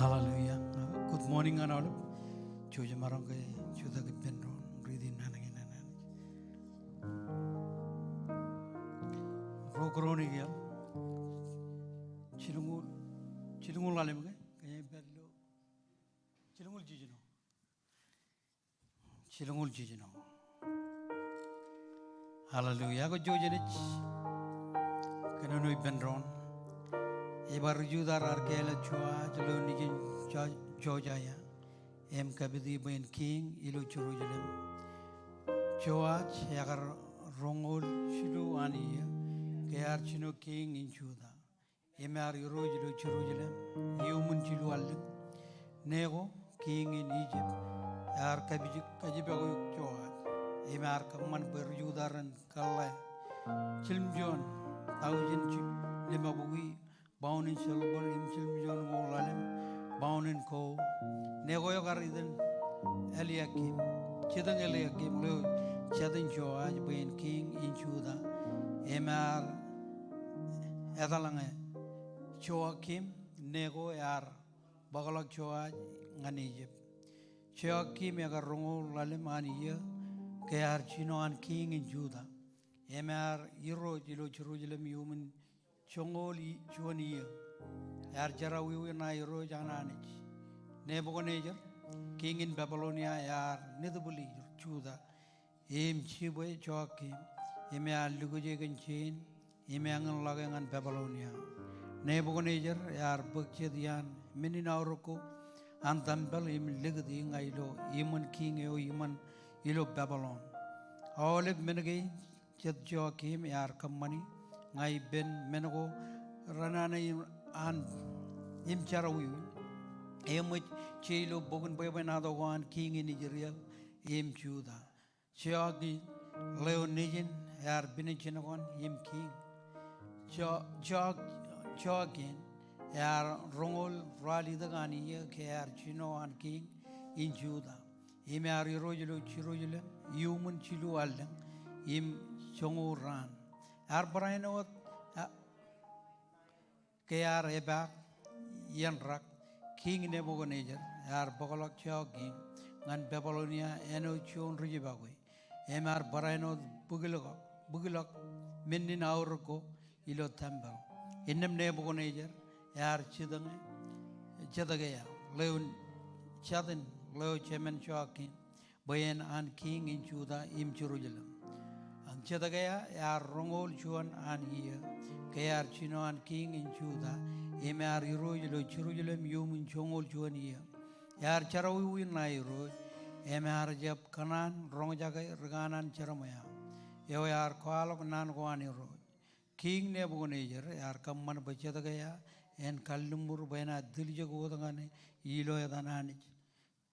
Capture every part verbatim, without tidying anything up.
Hallelujah. Good morning ñan aolep. Jouj im maroñ ke jutak ippān doon im riiti naan kein an Anij. Ro Kronikel jilñuul, jilñuul ḷalem ke? Ke ej pād ilo jilñuul jiljino. Jilñuul jiljino. Hallelujah. Ak jouj jenaaj kōnono ippān doon. Ebar ri Juda raar kāālōt Joas ilo nejin Jo-, Josaia im kapiti bwe en kiiñ ilo Jerusalem. Joas ekar roñoul jilu an iiō ke ear jino kiiñ in Juda. Im ear irooj ilo Jerusalem iuṃwin jilu allōñ. Neko, kiiñ in Ijipt, ear kajipọk, kajipọk eok Joas. Im ear kōṃṃan bwe ri Juda ren kōḷḷā jiljilimjuon taujin limabukwi paun in silver im jiljilimjuon ñoul ḷalem paun in gold. Neko eo kar iten Eliakim, jitōñ Eliakim ḷeo jatūṃ Joas bwe en kiiñ in Juda. Im ear etal ñe Joakim, Neko ear bōkḷọk Joas ñan Ijipt. Joakim ekar roñoul ḷalem an iiō ke ear jino an kiiñ in Juda. Im ear irooj ilo Jerusalem iuṃwin joñoul i-, juon iiō. Ear jerọwiwi ṇae Irooj an Anij. Nebukadnejar, kiiñ in Babilonia ear nitbwili Juda im jibwe Joakim, im ear likjue kōn jein, im eñin ḷọke ñan Babilonia. Nebukadnejar ear bōk jet iaan mennin aorōk ko an tempel im likūti ña ilo iṃōn kiiñ eo iṃōn ilo Babilon. Aolep men kein jet Joakim ear kōṃṃani ña ippān men ko renana im, an, im jerọwiwi, eṃōj je ilo bok in bwebwenato ko an kiiñ in Israel im Juda. Jehoiakin ḷeo nejin ear pinej jinokan im kiiñ. Jo-, Jo-, Jehoiakin ear roñoul ruwalitōk an iiō ke ear jino an kiiñ in Juda. Im ear irooj ilo Jerusalem iuṃwin jilu allōñ im joñoul raan. Ear barāinwōt, a, ke ear epaak iien rak, Kiiñ Nebukadnejar ear bōkḷọk Jehoiakin ñan Babilonia āinwōt juon ri jibakwe. Im ear barāinwōt bwikḷọk, bwikḷọk mennin aorōk ko ilo tempel. Innām Nebukadnejar ear jitōñe Jedekia ḷeo, jatūn ḷeo jemān Jehoiakin, bwe en an kiiñ in Juda im Jerusalem. Ak Jedekia ear roñoul juon an iiō ke ear jino an kiiñ in Juda, im ear irooj ilo Jerusalem iuṃwin joñoul juon iiō. Ear jerọwiwi ṇae Irooj, im ear jab kōṇaan roñjake ri kanaan jerọwiwi eo ear kwaḷọk naan ko an Irooj. Kiiñ Nebukadnejar ear kōṃṃan bwe Jedekia en kalliṃur bwe enaaj tiljek wōt ñan ilo etan Anij.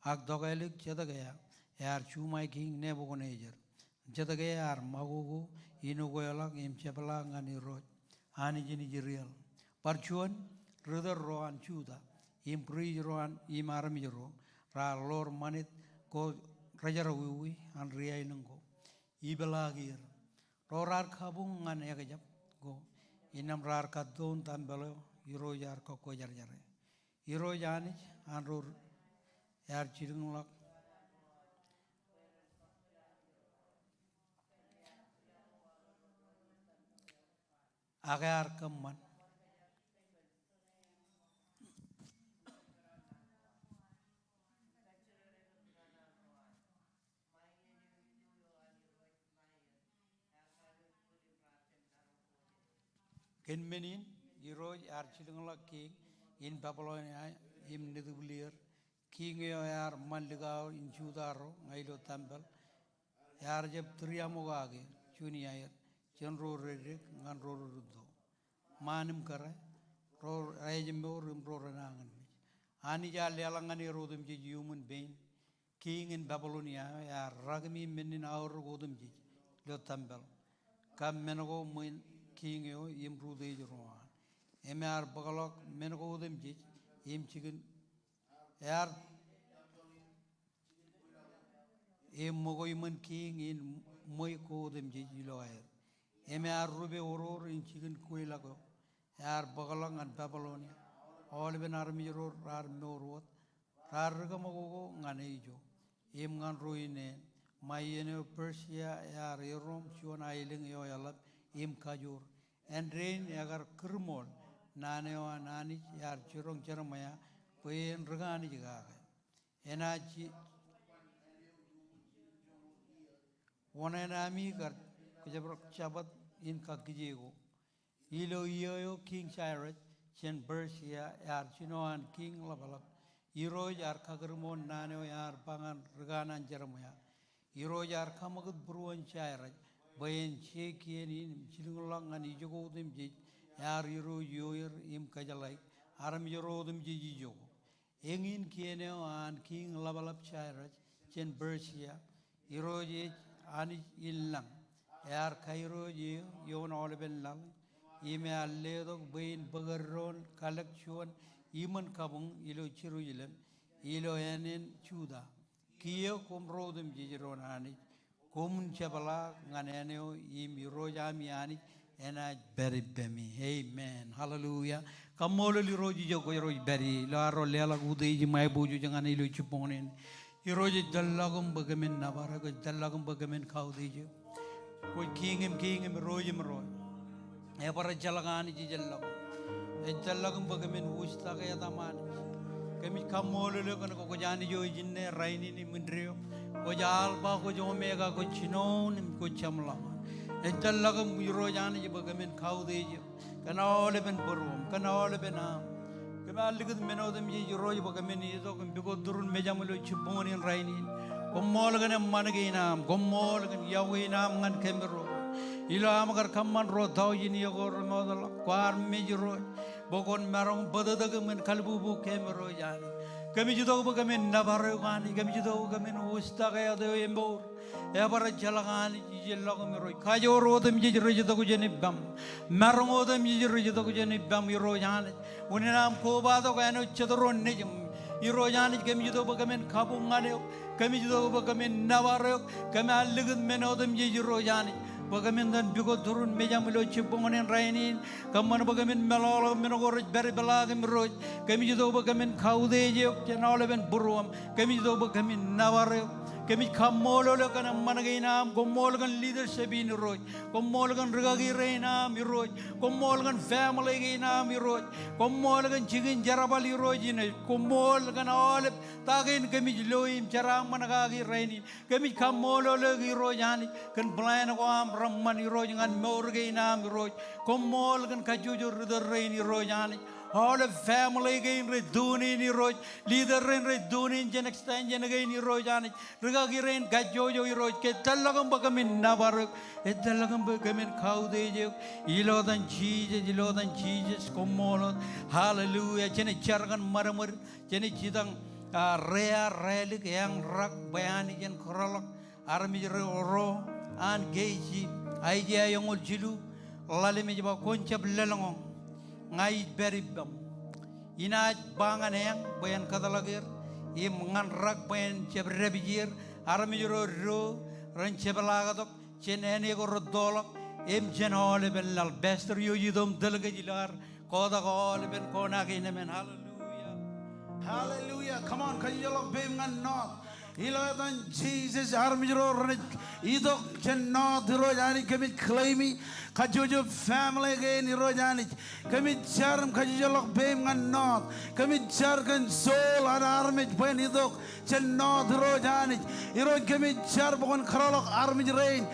Ak tokālik Jedekia ear juṃae Kiiñ Nebukadnejar. Jedekia ear makoko in ukeḷọk im jepḷaak ñan Irooj, Anij in Israel. Bar juon, ritōl ro an Juda im priest ro an, im armej ro raar ḷoor ṃanit ko rejerọwiwi an ri aelōñ ko, ipeḷaak er. Ro raar kabuñ ñan ekjab ko, innām raar kattoon tempel eo Irooj ear kọkkwejerjere. Irooj Anij an ro ear jilkinḷọk ak ear kōṃṃan. Kōn men in, Irooj ear jilkinḷọk kiiñ in Babilonia im nitbwil er. Kiiñ eo ear ṃan likao in Juda ro ña ilo tempel, ear jab tūriaṃokake juon iaer jān ro redek ñan ro rūtto, ṃaan im kōrā, ro rejemour im ro renañinmej. Anij ear leḷọk ñan er otemjej iuṃwin pein. Kiiñ in Babilonia ear rakimi mennin aorōk otemjej ilo tempel, kab men ko ṃōn kiiñ eo im rūtto ro an. Im ear bōkḷọk men ko otemjej im jikin, ear, im ṃōko iṃōn kiiñ in ṃweiuk ko otemjej ilo aer. Im ear rupe oror in jikin kweilọk eo ear bōkḷọk ñan Babilonia. aolepen armej ro raar mour wōt, raar ri kōṃakoko ñan eo ijo. Im ñan ruo ineen, ṃae iien eo Persia ear erom juon aelōñ eo eḷap im kajoor, āindein ekar kūrṃool naan eo an Anij ear jiroñ Jeremaia bwe en ri-Anij kake. Enaaj wōṇāān ami kar kōjparok Jabōt in kakkije ko. Ilo iiō eo Kiiñ Sairōs jān Persia ear jino an kiiñ ḷapḷap, Irooj ear kakūrṃool naan eo ear ba ñan ri-kōṇaan Jeremaia. Irooj ear kaṃakūt būruon Sairōs bwe en je kien in im jilkinḷọk ñan ijoko otemjej ear irooj ioer im kōjeḷāik armej ro otemjej ijoko. Eñin kien eo an Kiiñ ḷapḷap Sairōs jān Persia, Irooj ej Anij in lañ. Ear kairooj eō ioon aolepen laḷ, im ear letok bwe in bōk eddoon kalōk juon iṃōn kabuñ ilo Jerusalem, ilo ānen Juda. Kiiō koṃ ro otemjej doon Anij, koṃwin jepḷaak ñan āne eo im Irooj ami Anij enaaj pād ippemi. Amen. Hallelujah. Kaṃṃoolol Irooj ijo kwōj pād ie ilo arro leḷọk utiej im aiboojoj ñan e ilo jibboñōn in. Irooj ej tōllọkūṃ bwe kōmin nōbar eok, ej tōllọkūṃ bwe kōmin kautiej eok. Kwōj kiiñ in kiiñ im Irooj in irooj. Ebar ejjeḷọk Anij ijellọkūṃ. Ejjeḷọkūṃ bwe kōmin wūjtake etaṃ Anij. Kōmij kaṃṃoolol eok kōn ke kwōj Anij eo ej inne, rainin im indeeo. Kwōj Alpa, kwōj Omega, kwōj jinoin im kwōj jeṃḷọkin. Ejjeḷọkūṃ Irooj Anij bwe kōmin kautiej eok kōn aolepen būruōṃ, kōn aolepen aṃ. Kōm ar likūt men otemjej Irooj bwe kōmin itok im pukot turun mejaṃ ilo jibboñōn in rainin. Koṃṃool kōn eṃṃan kein aṃ, koṃṃool kōn iọkwe in aṃ ñan kōm Irooj. Ilo aṃ kar kōṃṃan ruo taujin iiō ko remootḷọk, kwaar mej Irooj bwe kwōn maroñ bōtōktōk im kōn kalbubu kōm Irooj Anij. Kōmij itok bwe kōmin nōbar eok Anij, kōmij itok bwe kōmin wūjtake etan eo emour. Ebar ejjeḷọk Anij ijellọkūṃ Irooj. Kajoor otemjej rej itok jān ippaṃ. Maroñ otemjej rej itok jān ippaṃ Irooj Anij. Unin aṃ kobatok āinwōt jet ro nejiṃ. Irooj Anij, kōmij itok bwe kōmin kabuñ ñan eok. Kōmij itok bwe kōmin nōbar eok. Kōm ar likūt men otemjej Irooj Anij bwe kōmin itōn pukot turun mejaṃ ilo jibboñōn in rainin. Kōṃṃan bwe kōmin meḷọkḷọk men ko rej pād ipḷaak im Irooj. Kōmij itok bwe kōmin kautiej eok jān aolepen būruōṃ. Kōmij itok bwe kōmin nōbar eok. Kōmij kaṃṃoolol eok kōn eṃṃan kein aṃ. Koṃṃool kōn leadership in Irooj. Koṃṃool kōn rikaki rein aṃ Irooj. Koṃṃool kōn family kein aṃ Irooj. Koṃṃool kōn jikin jerbal Irooj in ej. Koṃṃool kōn aolep ta kein kōmij lo im jeraaṃṃan kaki rainin. Kōmij kaṃṃoolol eok Irooj Anij kōn plan ko aṃ reṃṃan Irooj ñan mour kein aṃ Irooj. Koṃṃool kōn kajjojo ritōl rein Irooj Anij. Aolep family kein rej tune in Irooj. Leader rein rej tune in jān extension kein Irooj Anij. Rikaki rein kajjojo Irooj, ke ej tōllọkūṃ bwe kōmin nōbar eok, ej tōllọkūṃ bwe kōmin kautiej eok. Ilo etan Jisōs, ilo etan Jisōs, koṃṃool wōt. Hallelujah. Jenaaj jar kōn ṃadṃōd, jenaaj jitak, ah, rear, relik, eañ, rak, bwe Anij en kōrọọlḷọk armej ro, ro an keij. Aiseia eñoul jilu, ḷalem ej ba, kwōn jab lōḷñọñ, ña ij pād ippaṃ. Inaaj ba ñan eañ bwe en kōtḷọk er, im ñan rak bwe en jab dāpij er. Armej ro do ren jepḷaaktok jān āne ko rettoḷọk im jān aolepen laḷ. Pastor eo ej itok im tōl kōj ilo ad kotak aolepen kona kein emān. Hallelujah. Hallelujah. Come on, kajjeḷọk peiṃ ñan North. Ilo etan Jisōs, armej ro renaaj itok jān North Irooj Anij, kōmij claim e. Kajjojo family kein Irooj Anij, kōmij jar im kajjeḷọk peiṃ ñan North. Kōmij jar kōn soul an armej bwe en itok jān North Irooj Anij. Irooj, kōmij jar bwe kwōn kōrọọlḷọk armej rein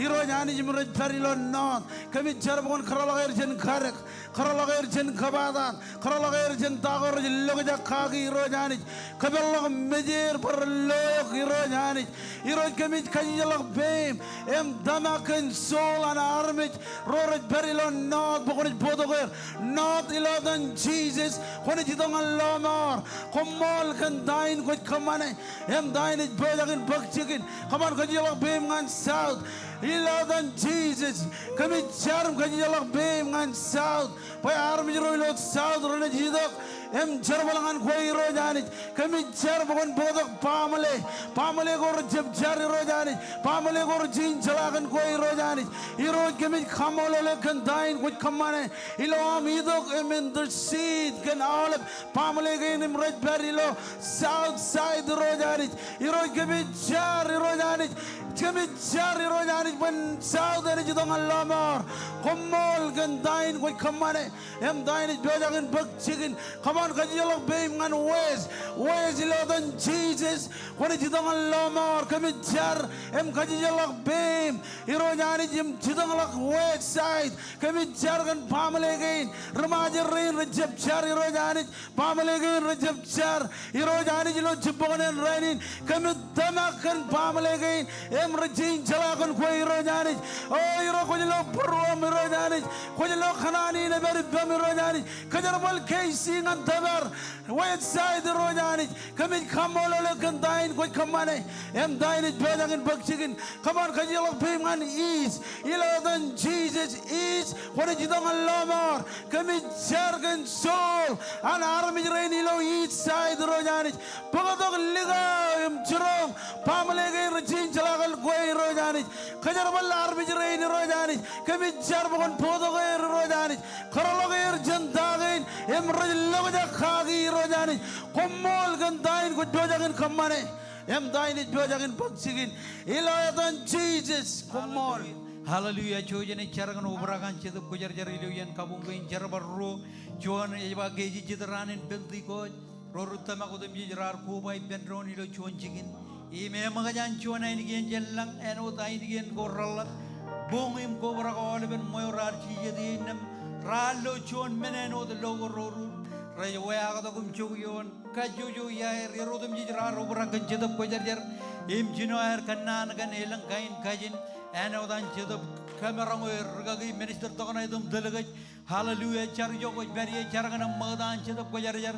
Irooj Anij im rej pād ilo North. Kōmij jar bwe kwōn kōrọọlḷọk er jān kadek, kōrọọlḷọk er jān kōbaatan, kōrọọlḷọk er jān ta ko rej lokjak kaki Irooj Anij. Kōpeḷḷọk mej er bwe ren lo eok Irooj Anij. Irooj, kōmij kajjeḷọk peiṃ im tōmak kōn soul an armej ro rej pād ilo North bwe kwōnaaj bōktok er. North, ilo etan Jisōs, kwōnaaj itok ñan lọmọọr. Koṃṃool kōn ta in kwōj kōṃṃane im ta in ej pojak in bōk jikin. Come on, kajjeḷọk peiṃ ñan South. Ilo etan Jisōs, kōmij jar im kajjeḷọk peiṃ ñan South, bwe armej ro ilo South renaaj itok im jerbal ñan kwe Irooj Anij. Kōmij jar bwe kwōn bōktok baaṃle, baaṃle ko rejjab jar Irooj Anij, baaṃle ko rej jañin jeḷā kōn kwe Irooj Anij. Irooj kōmij kaṃṃoolol eok kōn ta in kwōj kōṃṃane ilo aṃ itok im intercede kōn aolep baaṃle kein im rej pād ilo South Side Irooj Anij. Irooj kōmij jar Irooj Anij, kōmij jar Irooj Anij bwe en South enaaj itok ñan lọmọọr. Koṃṃool kōn ta in kwōj kōṃṃane im ta in ej pojak in bōk jikin. Kōṃṃan kajjeḷọk peiṃ ñan West, West ilo etan Jisōs kwōnaaj itok ñan lọmọọr. Kōmij jar im kajjeḷọk peiṃ Irooj Anij im jitōñḷọk West Side. Kōmij jar kōn baaṃle kein, ri-Ṃajeḷ rein rejjab jar Irooj Anij, baaṃle kein rejjab jar Irooj Anij ilo jibboñōn rainin. Kōmij tōmak kōn baaṃle kein im rej jañin jeḷā kōn kwe Irooj Anij. O Irooj kwōj lo būruōm Irooj Anij, kwōj lo kōṇaan in ej pād ippaṃ Irooj Anij. Kōjerbal K C ñan tōpar West Side Irooj Anij. Kōmij kaṃṃoolol eok kōn ta in kwōj kōṃṃane im ta in ej pojak in bōk jikin. Kōṃṃan kajjeḷọk peiṃ ñan East ilo etan Jisōs. East kwōnaaj itok ñan lọmọọr. Kōmij jar kōn soul an armej rein ilo East Side Irooj Anij. Bōktok likao im jiroñ baaṃle kein rej jañin jeḷā kōn kwe Irooj Anij. Kōjerbal armej rein Irooj Anij. Kōmij jar bwe kwōn bōktok er Irooj Anij. Kōtḷọk er jān ta kein im rej lokjak kaki Irooj Anij. Koṃṃool kōn ta in kwōj pojak in kōṃṃane im ta in ej pojak in bōk jikin. Ilo etan Jisōs, koṃṃool. Hallelujah. Hallelujah. Jouj jen jar kōn obrak an Jetōb Kwōjarjar ilo iien kabuñ kein. Jerbal ruo, juon ej ba ke ej jijet raan in Pentekost, ro ri tōmak otemjej raar koba ippān doon ilo juon jikin. Im eṃōkaj an juon ainikien jān lañ, āinwōt ainikien ko reḷḷap, boñ im kobrak aolepen ṃweo raar jijet ie innām, raar lo juon men āinwōt lo ko rorur, rej weaaktok im jok ioon kajjojo iaer, er otemjej raar obrak kōn Jetōb Kwōjarjar im jino aer kōnnaan kōn elōñ kain kajin āinwōt an Jetōb kōmaroñ er, rikaki minister tokṇe itok im tōl kōj. Hallelujah. Jar ijo kwōj pād ie, jar kōn ṃokta an Jetōb Kwōjarjar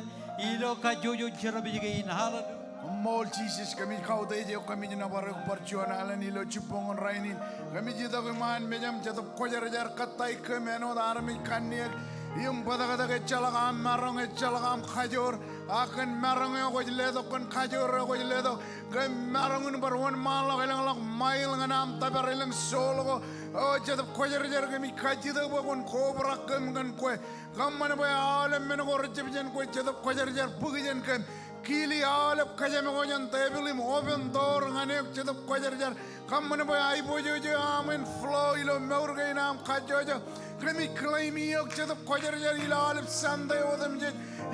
ilo kajjojo jerbal kein. Hallelujah. Koṃṃool Jisōs, kōmij kautiej eok, kōmij nōbar eok bar juon alen ilo jibboñōn rainin. Kōmij itok iṃaan mejaṃ Jetōb Kwōjarjar, kōttāik kōm āinwōt armej kanniōk im bōtōktōk, ejjeḷọk aṃ maroñ, ejjeḷọk aṃ kajoor, ak kōn maroñ eo kwōj letok kōn kajoor eo kwōj letok, kōm maroñ in bar wōnṃaanḷọk elōñḷọk mile ñan aṃ tōpar elōñ soul ko. O Jetōb Kwōjarjar, kōmij kajjitōk bwe kwōn kobrak kōm kōn kwe. Kōṃṃan bwe aolep men ko rejjab jān kwe Jetōb Kwōjarjar bōk jān kōm. Kili aolep kōjām ko jān tepil im open door ñan eok Jetōb Kwōjarjar. Kōṃṃan bwe aiboojoj eo aṃ en flow ilo mour kein aṃ kajjojo. Kōmij claim eok Jetōb Kwōjarjar ilo aolep Sunday otemjej,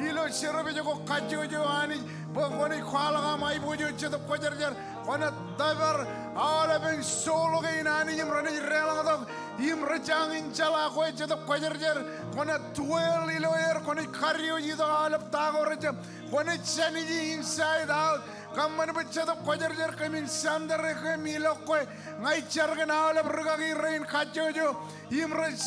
ilo service ko kajjojo Anij, bwe kwōnaaj kwaḷọk aṃ aiboojoj Jetōb Kwōjarjar. Kwōnaaj tōpar aolepen soul kein Anij im renaaj deḷọñtok im rej jañin jeḷā kwe Jetōb Kwōjarjar. Kwōnaaj dwell ilo er, kwōnaaj kadiwōj itok aolep ta ko rejjab, kwōnaaj jāniji inside out. Kōṃṃan bwe Jetōb Kwōjarjar kōmin center e kōm ilo kwe. Ña ij jar kōn aolep rikaki rein kajjojo im rej,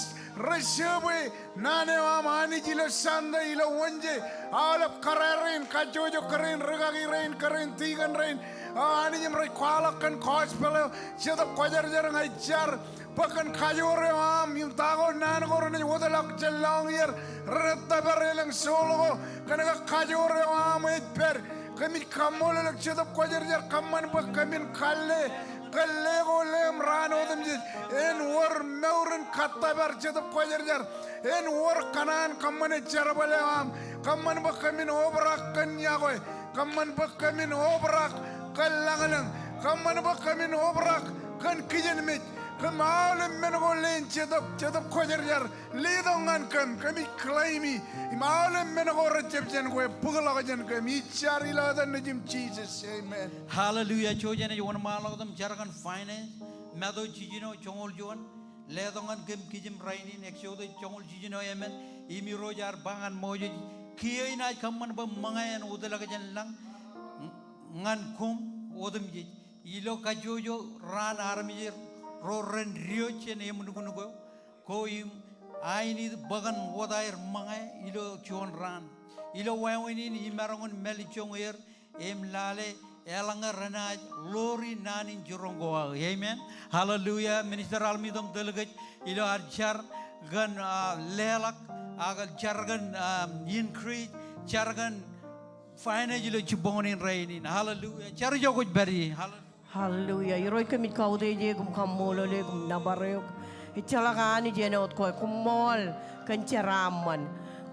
rej serve naan eo aṃ Anij ilo Sunday, ilo Wednesday. Aolep kōrā rein kajjojo, kōrā in rikaki rein, kōrā in deacon rein, o Anij im rej kwaḷọk kōn gospel eo. Jetōb Kwōjarjar, ña ij jar bwe kōn kajoor eo aṃ im ta ko naan ko renaaj wōtlọk jān lọñier, renaaj tōpar elōñ soul ko kōn ke kajoor eo aṃ ej pād. Kōmij kaṃṃoolol eok Jetōb Kwōjarjar, kōṃṃan bwe kōmin kalle kōn le ko leem raan otemjej. En wōr mour in kōttōpar Jetōb Kwōjarjar. En wōr kōṇaan kōṃṃane jerbal eo aṃ. Kōṃṃan bwe kōmin obrak kōn iọkwe. Kōṃṃan bwe kōmin obrak kōn lañlōñ. Kōṃṃan bwe kōmin obrak kōn kijenmej. Kōm aolep men ko leen Jetōb, Jetōb Kwōjarjar, letok ñan kōm, kōmij claim e. Im aolep men ko rejjab jān kwe, bōkḷọk jān kōm. Ij jar ilo etan Nejiṃ Jisōs. Amen. Hallelujah. Jouj jen wōnṃaanḷọk im jar kōn finance. Matu jiljino joñoul juon. Letok ñan kōm kijem rainin, Exodus joñoul jiljino emān, im Irooj ear ba ñan Moses, kiiō inaaj kōṃṃan bwe ṃōñā en wōtlọk jān lañ ñan koṃ otemjej. Ilo kajjojo raan armej ro ren diwōj jān eṃ nuknuk eo, ko im aini bōk ñan wōt aer ṃōñā ilo juon raan. Ilo wāween in imaroñ in mālejjoñ er im lale Eḷaññe renaaj ḷoori naan in jiroñ ko aō. Amen. Hallelujah. Minister Almi itok im tōl kōj ilo ad jar kōn, ah, leḷọk, ak jar kōn, ah, increase, jar kōn finance ilo jibboñōn in rainin. Hallelujah. Jar ijo kwōj pād ie. Hallelujah. Hallelujah. Irooj kōmij kautiej eok im kaṃṃoolol eok im nōbar eok. Ejjeḷọk Anij āinwōt kwe, koṃṃool kōn jeraaṃṃan.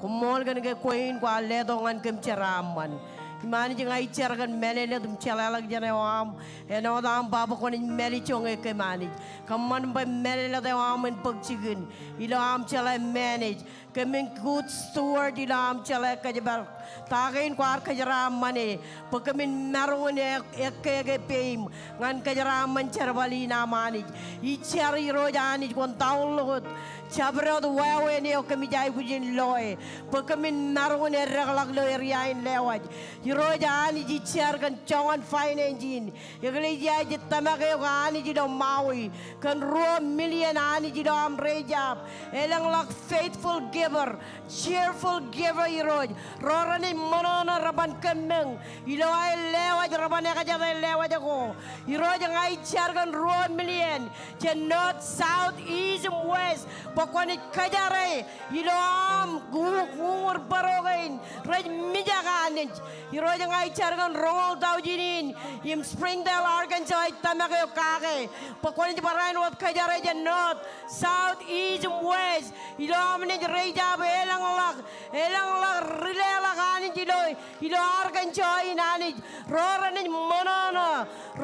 Koṃṃool kōn ke kwe in kwaar letok ñan kōm jeraaṃṃan. Im Anij ña ij jar kōn mālōtlōt im jeḷāḷọkjeṇ eo aṃ. Āinwōt aṃ ba bwe kwōnaaj mālejjoñe kōm Anij. Kōṃṃan bwe mālōtlōt eo aṃ en bōk jikin. Ilo aṃ jeḷā manage. Kōmin good steward ilo aṃ jeḷā kōjparok ta kein kwaar kōjeraaṃṃane, bwe kōmin maroñ in ek-, ekkeke peim ñan kōjeraaṃṃan jerbal in aṃ Anij. Ij jar Irooj Anij kwōn taurḷọk wōt jabdewōt wāween eo kōmij aikuj in loe, bwe kōmin maroñ in eddekḷọk ilo area in lewōj. Irooj Anij ij jar kōn joñan finance in, eklejia ej tōmak eok Anij ilo Maui kōn ruo million Anij ilo aṃ raise up. Elōñḷọk faithful giver, cheerful giver Irooj. Ro renaaj ṃōṇōṇō reban kōmmōñ ilo aer lewōj, reban ekjete lewōj ko. Irooj ña ij jar kōn ruo million jān north, south, east im west bwe kwōnaaj kōjare ilo aṃ u-, uñūr bōro kein rej mijak Anij. Irooj ña ij jar kōn roñoul taujin in im Springdale, Arkansas ej tōmak eok kake bwe kwōnaaj barāinwōt kōjare jān north, south, east im west ilo aṃ naaj raise up elōñḷọk, elōñḷọk rileḷọk Anij ilo, ilo Arkansas in Anij. Ro renaaj ṃōṇōṇō,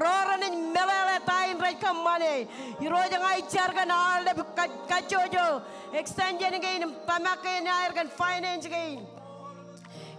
ro renaaj meḷeḷe ta in rej kōṃṃane. Irooj ña ij jar kōn aolep kaj-, kajjojo extension kein im tōmak kein aer kōn finance kein.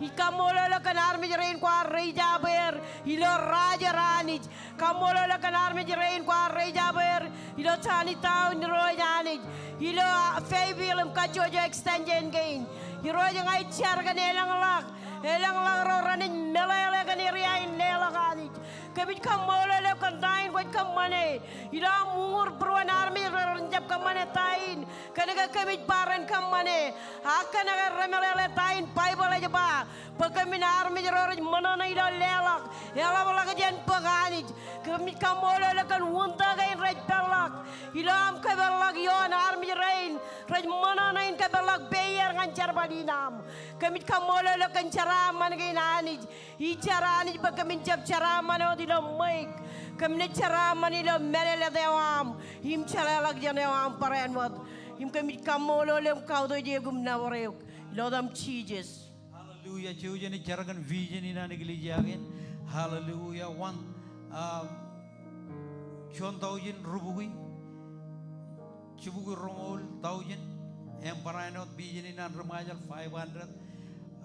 Ij kaṃṃoolol eok kōn armej rein kwaar raise up er ilo Roger Anij. Kaṃṃoolol eok kōn armej rein kwaar raise up er ilo Johnstown Irooj Anij. Ilo, ah, Fayetteville im kajjojo extension kein. Irooj ña ij jar kōn elōñḷọk, elōñḷọk ro renaaj meḷeḷe kōn area in leḷọk Anij. Kōmij kaṃṃoolol eok kōn ta in kwōj kōṃṃane. Ilo aṃ uñūr būruon armej ro ren jab kōṃṃane ta in kōnke kōmij ba ren kōṃṃane. Ak kōnke remeḷeḷe ta in Baibōḷ ej ba bwe kōmin armej ro rej ṃōṇōṇō ilo leḷọk, eḷapḷọk jān bōk Anij. Kōmij kaṃṃoolol eok kōn window kein rej peḷḷọk ilo aṃ kōpeḷḷọk ioon armej rein rej ṃōṇōṇō in kōpeḷḷọk peier ñan jerbal in aṃ. Kōmij kaṃṃoolol eok kōn jeraaṃṃan kein Anij. Ij jar Anij bwe kōmin jab jeraaṃṃan wōt ilo ṃweiuk. Kōm naaj jeraaṃṃan ilo mālōtlōt eo aṃ im jeḷāḷọkjeṇ eo aṃ barāinwōt. Im kōmij kaṃṃoolol eok im kautiej eok im nōbar eok ilo etaṃ Jisōs. Hallelujah. Jouj jen jar kōn vision in an eklejia kein. Hallelujah. One, um, juon taujin rubukwi, jibukwi roñoul taujin, im barāinwōt vision in an ri-Ṃajeḷ five hundred.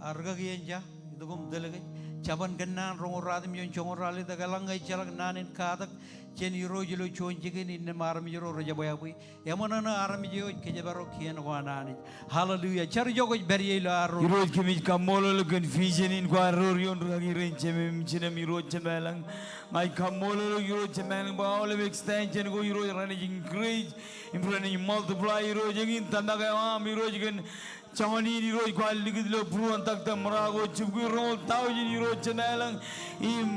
A, rikaki eṇ ja, itok im tōl kōj. Jabōn Kōnnaan roñoul ruatimjuon joñoul ralitōk, eḷaññe ejjeḷọk naan in katak jān Irooj ilo juon jikin, innām armej ro rejebwābwe. Eṃōṇōṇō armej eo ej kōjparok kien ko an Anij. Hallelujah. Jar ijo kwōj pād ie ilo ad ro. Irooj kōmij kaṃṃoolol eok kōn vision in kwaar door ioon rikaki rein, jemem im jinem Irooj Jemem ilañ. Ña ij kaṃṃoolol eok Irooj Jemem ilañ bwe aolep extension ko Irooj renaaj increase im renaaj multiply Irooj eñin tōmak eo aṃ Irooj kōn joñan in Irooj kwaar likūt ilo būruon taktō ṃōra ko jibukwi roñoul taujin Irooj Jemem ilañ im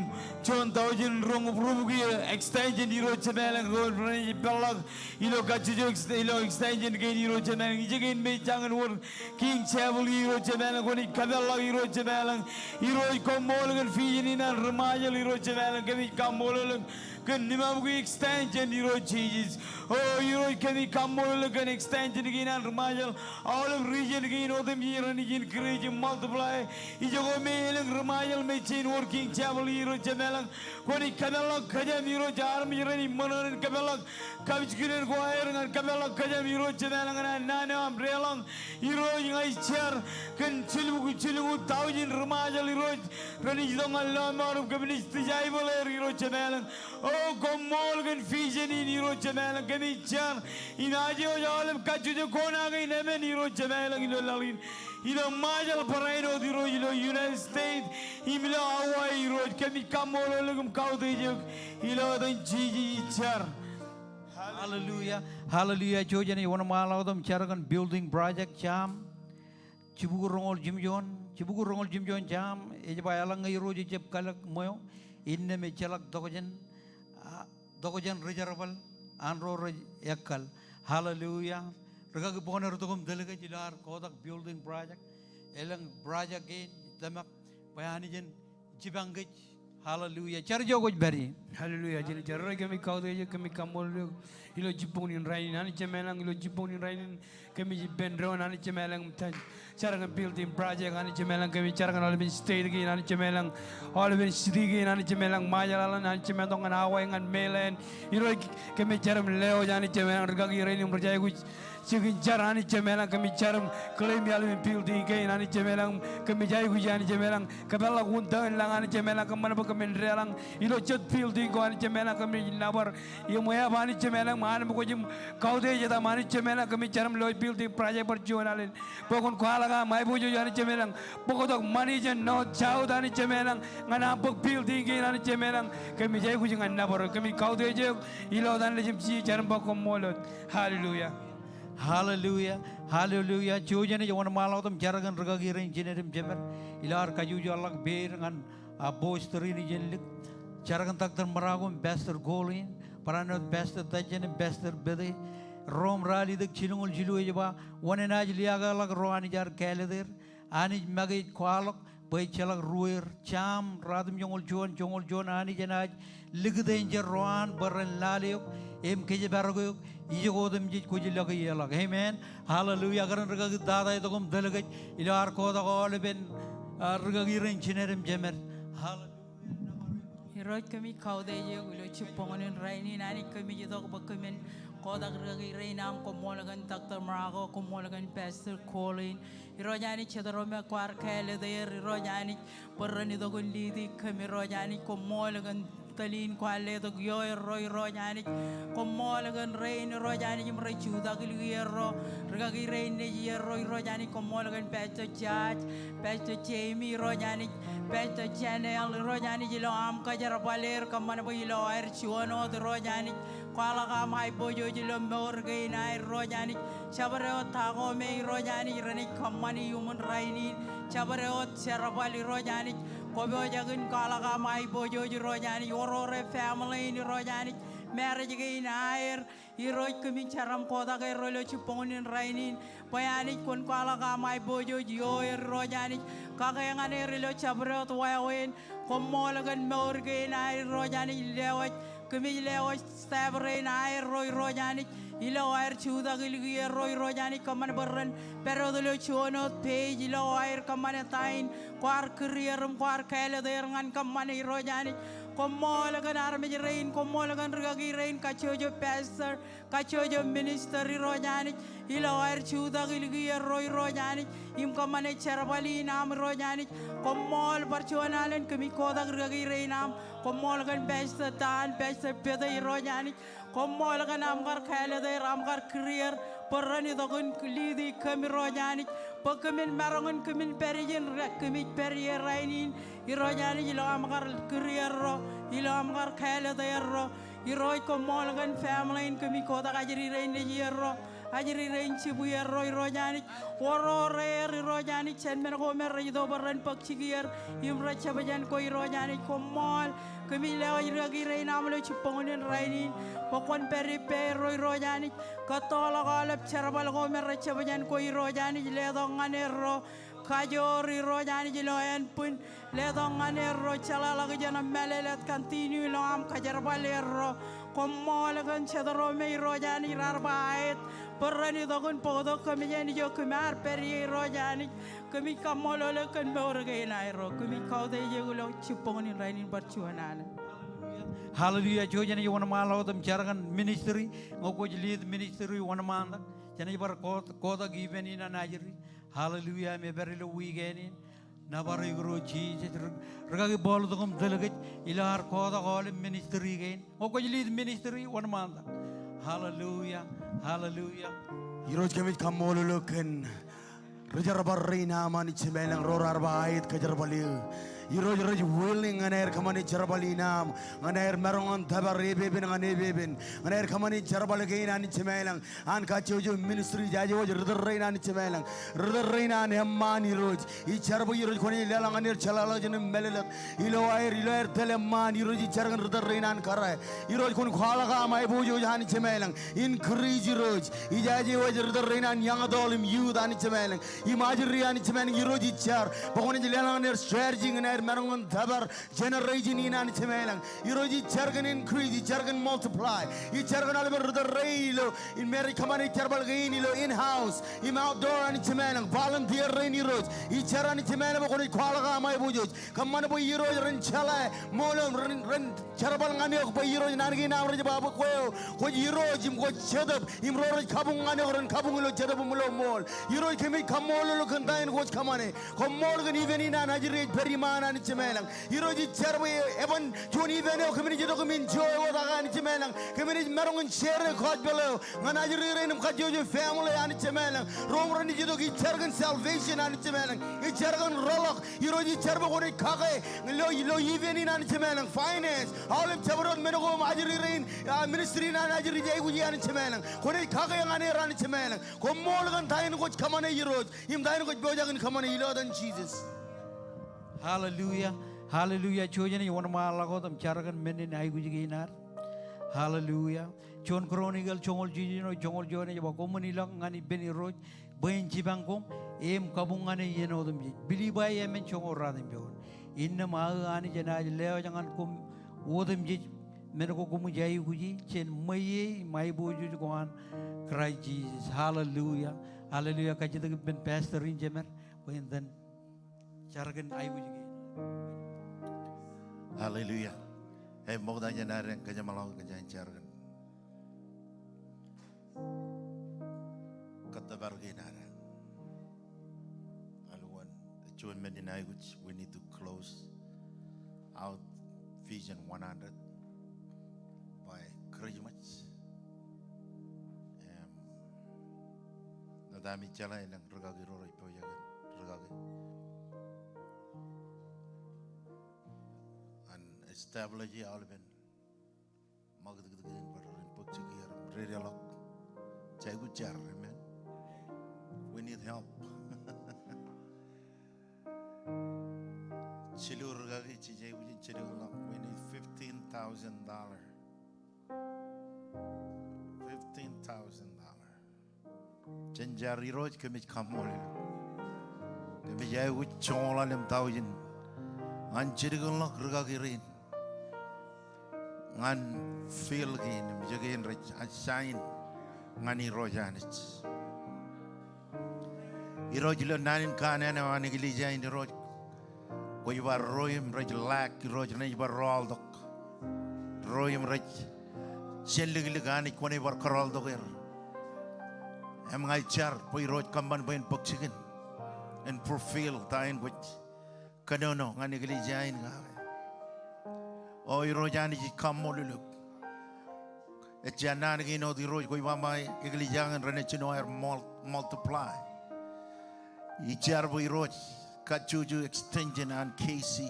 juon taujin roñoul rubukwi extension Irooj Jemem ilañ ro renaaj peḷḷọk ilo kajjojo ex-, ilo extension kein Irooj Jemem ilañ. Ijoko in me ej jañin wōr King Chapel Irooj Jemem ilañ, kwōnaaj kōpeḷḷọk Irooj Jemem ilañ. Irooj koṃṃool kōn vision in an ri-Ṃajeḷ Irooj Jemem ilañ, kōmij kaṃṃoolol eok kōn limabukwi extension Irooj Jisōs. O Irooj kōmij kaṃṃoolol eok kōn extension kein an ri-Ṃajeḷ. Aolep region kein otemjej renaaj increase im multiply. Ijoko me elōñ ri-Ṃajeḷ me ej jañin wōr King Chapel Irooj Jemem ilañ. Kwōnaaj kōpeḷḷọk kōjām Irooj armej renaaj ṃōṇōṇō in kōpeḷḷọk kapijuknen ko aer ñan kōpeḷḷọk kōjām Irooj Jemem ilañ ñan naan eo aṃ deḷọñ. Irooj ña ij jar kōn jilñuul, jilñuul taujin ri-Ṃajeḷ Irooj renaaj itok ñan lọmọọr im kōmnaaj disciple er Irooj Jemem ilañ. O koṃṃool kōn vision in Irooj Jemem ilañ, kōmij jar im aje wōj aolep kajjojo kona kein emān Irooj Jemem ilañ ilo laḷ in. Ilo Ṃajeḷ barāinwōt Irooj, ilo United States im ilo Hawaii Irooj, kōmij kaṃṃoolol eok im kautiej eok ilo etan Jisōs ij jar. Hallelujah. Hallelujah. Jouj jen wōnṃaanḷọk wōt im jar kōn building project Sam. Jibukwi roñoul jimjuon, jibukwi roñoul jimjuon Sam, ej ba eḷaññe Irooj ejjab kalōk ṃweo, innām ejjeḷọk tokjān, a, tokjān ri-jerbal an ro rej ekkal. Hallelujah. Rikaki boknor tok im tōl kōj ilo ad kotak building project. Elōñ project kein tōmak bwe Anij en jipañ kōj. Hallelujah. Jar ijo kwōj pād ie. Hallelujah. Jen jar. Irooj, kōmij kautiej eok, kōmij kaṃṃoolol eok ilo jibboñ in rainin, Anij Jemem ilañ, ilo jibboñ in rainin. Kōmij ippān doon, Anij Jemem ilañ, im jar kōn building project, Anij Jemem ilañ, kōmij jar kōn aolepān state kein, Anij Jemem ilañ, aolepān city kein, Anij Jemem ilañ, Ṃajeḷ ḷọk, Anij Jemem, tok ñan Hawaii, ñan mainland. Irooj, kōmij jar im lewōj, Anij Jemem ilañ, rikaki rein im rej aikuj jikin jar, Anij Jemem ilañ, kōmij jar im claim aolepān building kein, Anij Jemem ilañ, kōmij aikuj, Anij Jemem ilañ, kōpeḷḷọk wūntōn lañ, Anij Jemem ilañ, kōṃṃan bwe kōmin deḷọñ ilo jet building ko, Anij Jemem ilañ, kōmij nōbar im eab, Anij Jemem ilañ, im anbwij im kautiej etaṃ, Anij Jemem ilañ, kōmij jar im lewōj building project bar juon alen bwe kwōn kwaḷọk aṃ aiboojoj, Anij Jemem ilañ, bōktok ṃani jān north, south, Anij Jemem ilañ, ñan aṃ bōk building kein, Anij Jemem ilañ, kōmij aikuj ñan nōbar eok, kōmij kautiej eok ilo etan Nejūṃ Jisōs, jar im ba koṃṃool wōt. Hallelujah. Hallelujah. Hallelujah. Jouj im wōnṃaanḷọk im jar kōn rikaki rein jined im jemed ilo ad kajujuḷọk peid ñan a, pastor in ijin lik. Jar kōn Doctor Marako im Pastor Colleen, barāinwōt Pastor Tajen im Pastor Pete. Rom ralitōk jilñoul jilu ej ba, wōn enaaj liaakḷọk ro Anij ear kāālōt er? Anij make ej kwaḷọk bwe ejjeḷọk ruweer. Sam ratimjuonñoul juon, joñoul juon, Anij enaaj likūt enjeḷ ro an bwe ren lale eok im kōjparok eok ijoko otemjej kwōj lọk ie ḷọk. Amen. Hallelujah. Kōn rikaki tata tok im tōl kōj ilo ad kotak aolepān, a, rikaki rein jined im jemed. Hallelujah. Irooj, kōmij kautiej eok ilo jibboñ in rainin, Anij, kōmij itok bwe kōmin kotak rikaki rein aṃ. Koṃṃool kōn Doctor Marako, koṃṃool kōn Pastor Colleen. Irooj Anij, jet ro me kwaar kāālōt er, Irooj Anij, bwe ren itok in lead e kōm, Irooj Anij, koṃṃool kōn tōl in kwaar letok ioerro, Irooj Anij. Koṃṃool kōn rein, Irooj Anij, im rej jutak ilikiierro, rikaki rein nejierro, Irooj Anij. Koṃṃool kōn Pastor George, Pastor Jamie, Irooj Anij, Pastor Janelle, Irooj Anij, ilo aṃ kōjerbal er, kōṃṃan bwe ilo aer juon wōt, Irooj Anij, kwaḷọk aṃ aiboojoj ilo mour kein aer, Irooj Anij. Jabdewōt ta ko me, Irooj Anij, renaaj kōṃṃani iuṃwin rainin. Jabdewōt jerbal, Irooj Anij. Kwōpojak in kwaḷọk aṃ aiboojoj, Irooj Anij. Oror e family in, Irooj Anij. Marriage kein aer, Irooj, kōmij jar im kotak erro ilo jibboñ in rainin bwe Anij kwōn kwaḷọk aṃ aiboojoj ioer, Irooj Anij. Kake ñan er ilo jabdewōt wāween. Koṃṃool kōn mour kein aer, Irooj Anij. Lewōj, kōmij lewōj staff rein aerro, Irooj Anij, ilo aer jutak ilikiierro, Irooj Anij, kōṃṃan bwe ren pād wōt ilo juon wōt page ilo aer kōṃṃane ta in kwaar kūr er im kwaar kāālōt er ñan kōṃṃane, Irooj Anij. Koṃṃool kōn armej rein, koṃṃool kōn rikaki rein, kajjojo pastor, kajjojo minister, Irooj Anij, ilo aer jutak ilikiierro, Irooj Anij, im kōṃṃane jerbal in aṃ, Irooj Anij. Koṃṃool. Bar juon alen kōmij kotak rikaki rein aṃ. Koṃṃool kōn Pastor Dan, Pastor Pete, Irooj Anij. Koṃṃool kōn aṃ kar kāālōt er, aṃ kar kūr er bwe ren itok in lead e kōm, Irooj Anij, bwe kōmin maroñ in kōmin pād ijin rej, kōmij pād ie rainin, Irooj Anij, ilo aṃ kar kūr erro, ilo aṃ kar kāālōt erro. Irooj, koṃṃool kōn family in kōmij kotak ajri rein nejierro, ajri rein jibwierro, Irooj Anij. Oror er, Irooj Anij, jān men ko me rej itok bwe ren bōk jikier im rej jab jān kwe, Irooj Anij. Koṃṃool. Kōmij lewōj rikaki rein aṃ ilo jibboñ in rainin bwe kwōn pād ippāerro, Irooj Anij. Kōttoḷọk aolep jerbal ko me rej jab jān kwe, Irooj Anij. Letok ñan erro kajoor, Irooj Anij, ilo ānbwin. Letok ñan erro jeḷāḷọkjeṇ im mālōtlōt, continue ilo aṃ kōjerbal erro. Koṃṃool kōn jet ro me, Irooj Anij, raar ba aet bwe ren itok in bōktok kōmij āinwōt ijo kōm ar pād ie, Irooj Anij. Kōmij kaṃṃoolol eok kōn mour kein aerro. Kōmij kautiej eok ilo jibboñ in rainin bar juon alen. Hallelujah. Jouj im wōnṃaanḷọk wōt im jar kōn ministry. Ñe kwōj lead ministry, wōnṃaantak. Jenaaj bar kot-, kotak event in an ajri. Hallelujah. Im ej pād ilo weekend in. Nōbar eok Irooj Jisōs, ri-, rikaki ball tok im tōl kōj ilo ad kotak aolep ministry kein. Ñe kwōj lead ministry, wōnṃaantak. Hallelujah, hallelujah. Irooj, kōmij kaṃṃoolol eok kōn ri-jerbal rein aṃ, Anij Jemem ilañ, ro raar ba aet kōjerbal eō. Irooj rej willing ñan aer kōṃṃane jerbal in aṃ, ñan aer maroñ in tōpar epepen ñan epepen, ñan aer kōṃṃane jerbal kein Anij Jemem ilañ, an kajjojo ministry, jaje wōj ri tōl rein Anij Jemem ilañ, ri tōl rein an eṃṃaan Irooj. Ij jar bwe Irooj kwōnaaj leḷọk ñan er jeḷāḷọkjeṇ im mālōtlōt ilo aer, ilo aer tōl eṃṃaan Irooj. Ij jar kōn ri tōl rein an kōrā. Irooj kwōn kwaḷọk aṃ aiboojoj Anij Jemem ilañ. Increase Irooj. Ijaje wōj ri tōl rein an young adult im youth Anij Jemem ilañ. Im ajri Anij Jemem ilañ, Irooj ij jar bwe kwōnaaj leḷọk ñan er strategy ñan aer maroñ in tōpar generation in Anij Jemem ilañ. Irooj ij jar kōn increase, ij jar kōn multiply. Ij jar kōn aolepen ri tōl rein ilo in marriage kōṃṃane jerbal kein ilo in-house im outdoor Anij Jemem ilañ. Volunteer rein Irooj. Ij jar Anij Jemem ilañ bwe kwōnaaj kwaḷọk aṃ aiboojoj. Kōṃṃan bwe Irooj ren jeḷā ṃool eo im ren, ren jerbal ñan eok bwe Irooj naan kein aṃ rej ba bwe kwe eo kwōj Irooj im kwōj Jetōb im ro rej kabuñ ñan eok ren kabuñ ilo Jetōb im ilo ṃool. Irooj kōmij kaṃṃoolol eok kōn ta eṇ kwōj kōṃṃane. Koṃṃool kōn event in an ajri ej pād iṃaan Anij Jemem ilañ. Irooj ij jar bwe eban juon event eo kōmin ej itok im enjoy wōt ak Anij Jemem ilañ. Kōmin ej maroñ in share gospel eo ñan ajri rein im kajjojo family Anij Jemem ilañ. Ro im renaaj itok, ij jar kōn salvation Anij Jemem ilañ. Ij jar kōn rōḷọk. Irooj ij jar bwe kwōnaaj kake ilo, ilo event in Anij Jemem ilañ. Finance, aolep jabdewōt men ko im ajri rein, ah, ministry in an ajri ej aikuji Anij Jemem ilañ. Kwōnaaj kake ñan er Anij Jemem ilañ. Koṃṃool kōn ta eṇ kwōj kōṃṃane Irooj. Im ta eṇ kwōj pojak in kōṃṃane ilo etan Jisōs. Hallelujah. Hallelujah. Jouj im wōnṃaanḷọk wōt im jar kōn men in aikuj kein ad. Hallelujah. Juon Chronicle joñoul jiljino joñoul juon ej ba, koṃwin ilọk ñan ippān Irooj bwe en jipañ koṃ im kabuñ ñan e iien otemjej. Pilippai emān joñoul ratimjuon. Innām aō Anij enaaj lewōj ñan koṃ otemjej men ko koṃij aikuji jān ṃweiie im aiboojoj ko an Kraist Jisōs. Hallelujah. Hallelujah. Kajjitōk ippān pastor in jemed bwe en itōn jar kōn aikuj kein. Hallelujah. Ej ṃokta jān ad en kōjeṃḷọk kōn jar kōn kōttōpar kein ad. Aolep juon men in aikuj, we need to close out Vision one hundred by Christmas. Im, ṇa ta ij jeḷā elōñ rūkaki ro rej pojak in rūkaki an establish aolepen ṃakūtkūt kein bar ren bōk jikier im dedeḷọk. Jej aikuj jar, amen. We need help. Jilu rūkaki jej aikuj in jilu ḷọk. We need fifteen thousand dollar. Fifteen thousand dollar. Jen jar. Irooj, kōmij kaṃṃoolol eok. Kōmij aikuj joñoul ḷalem taujin ñan jilu ḷọk rūkaki rein ñan field kein im ijo kein rej assign ñan Irooj Anij. Irooj, ilo naan in kanaan eo an eklejia in Irooj, kwōj ba ro im rej lack Irooj renaaj bar rọọltok. Ro im rej jelliklik Anij kwōnaaj bar kōrọọltok er. Im ña ij jar bwe Irooj kōṃṃan bwe en bōk jikin in fulfill ta eṇ kwōj kōnono ñan eklejia in kake. O Irooj Anij, ij kaṃṃoolol eok. Ejja naan kein wōt Irooj, kwōj ba ṃae eklejia in renaaj jino aer mul-, multiply. Ij jar bwe Irooj kajjojo extension an K C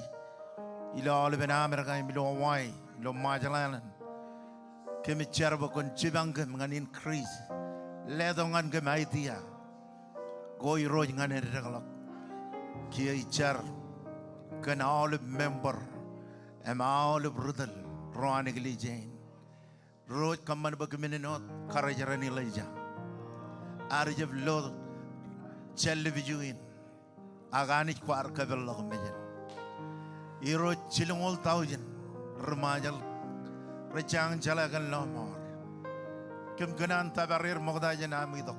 ilo aolepen Amerika im ilo Hawaii, ilo Marshall Island. Kōmij jar bwe kwōn jipañ kōm ñan increase. Letok ñan kōm idea ko Irooj ñan eddekḷọk. Kiiō ij jar kōn aolep member im aolep ri tōl ro an eklejia in. Irooj, kōṃṃan bwe kōm men in wōt karijeran Elijah. Ad jab lo jān lōb iju in, ak Anij kwaar kōpeḷḷọk mejān. Irooj, jilñoul taujin ri Ṃajeḷ rej jañin jeḷā kōn lọmọọr. Kōm kōṇaan tōpar er ṃokta jān am itok.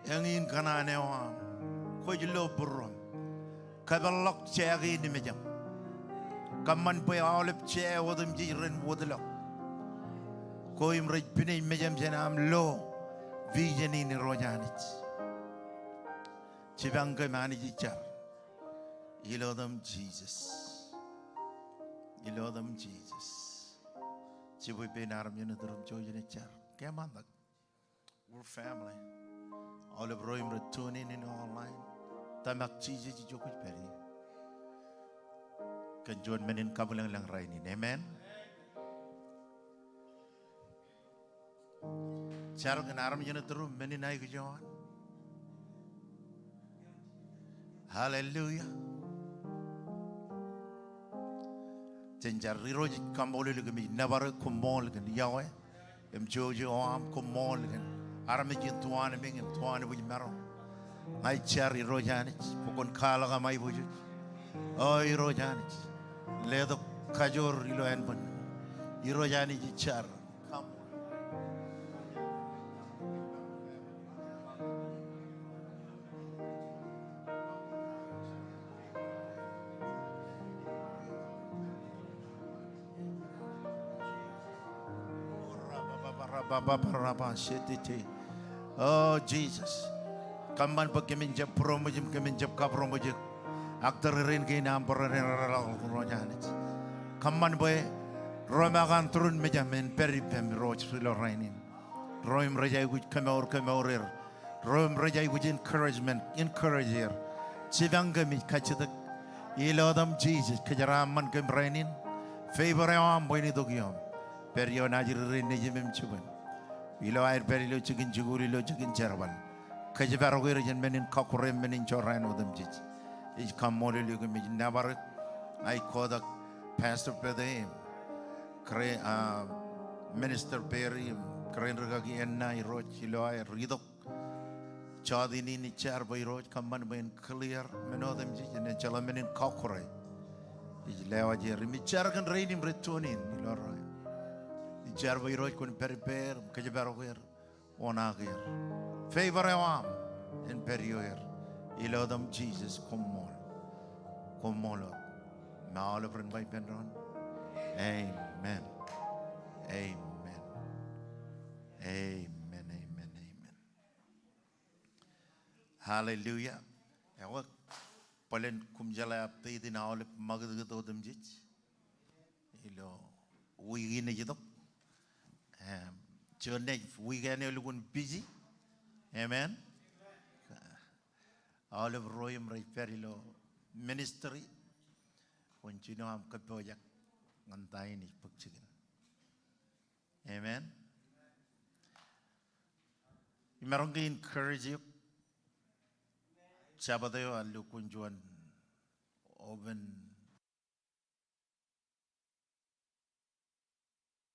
Eñin kōṇaan eo aṃ. Kwōj lo būruōṃ. Kōpeḷḷọk jea kein imejān. Kōṃṃan bwe aolep jea otemjej ren wōtlọk ko im rej pinej mejān jān am lo vision in Irooj Anij. Jipañ kōm Anij, ij jar. Ilo etan Jisōs. Ilo etan Jisōs. Jibwe ippān armej in iturūṃ, jouj im jar. Kōṃṃan tok. We're family. Aolep ro im rej tune in ilo online. Tōmak Jisōs ijo kwōj pād ie. kōn juon men in kabwilōñlōñ rainin. Amen. Jar kōn armej ṇe tūrū men in aikuj eo an. Hallelujah. Jen jar. Irooj ij kaṃṃoolol eok, kōmij nōbar eok, koṃṃool kōn yokwe im jouj eo aṃ, koṃṃool kōn armej in tuanbing im tuanbwijmaro. Ña ij jar Irooj Anij bwe kwōn kwaḷọk aṃ aiboojoj. O Irooj Anij, letok kajoor ilo ānbwin. Irooj Anij ij jar. O Jisōs. Kōṃṃan bwe kōmin jab būroṃōj im kōmin jab kabūroṃōj eok. Ak tōrerein kein aṃ bōreren rōḷḷap Irooj Anij. Kōṃṃan bwe ro im aō an tūrun mejaṃ en pād ippem Irooj ilo rainin. Ro im rej aikuj kemour kemour er. Ro im rej aikuj encouragement, encourage er. Jipañ kōmij kajjitōk. Ilo etaṃ Jisōs, kōjeraaṃṃan kōm rainin. Favor eo aṃ bwe en itok ioṃ. Pād ioon ajri rein nejim im jibwin. Ilo aer pād ilo jikin jikuuḷ, ilo jikin jerbal. Kōjparok er jān men in kọkkure, men in jorrāān otemjej. Ij kaṃṃoolol eok im ij nōbar eok. Ij kotak Pastor Pete im kōrā, ah, Minister Perry im kōrā in rikaki Anna Irooj ilo aer itok. Jọteen in ij jar bwe Irooj kōṃṃan bwe en clear men otemjej, en ejjeḷọk men in kọkkure. Ij lewaj er im ij jar kōn rein im rej tune in ilo rainin. Ij jar bwe Irooj kwōn pād ippāer im kōjparok er. Oṇaak er. Favor eo aṃ en pād ioer. Ilo etaṃ Jisōs, koṃṃool. Koṃṃool wōt. Im aolep ren ba ippān doon, amen. Amen. Amen, amen, amen. Hallelujah. Ekwe, bōlen koṃ jeḷā update in aolep ṃakūtkūt otemjej ilo wiik in ej itok. Em, juon naaj wiik eo elukkuun busy. Amen. Aolep ro im rej pād ilo ministry, kwōn jino aṃ kōppojak ñan ta in ej bōk jikin. Amen. Imaroñ ke encourage eok. Jabōt eo ear lukkuun juon open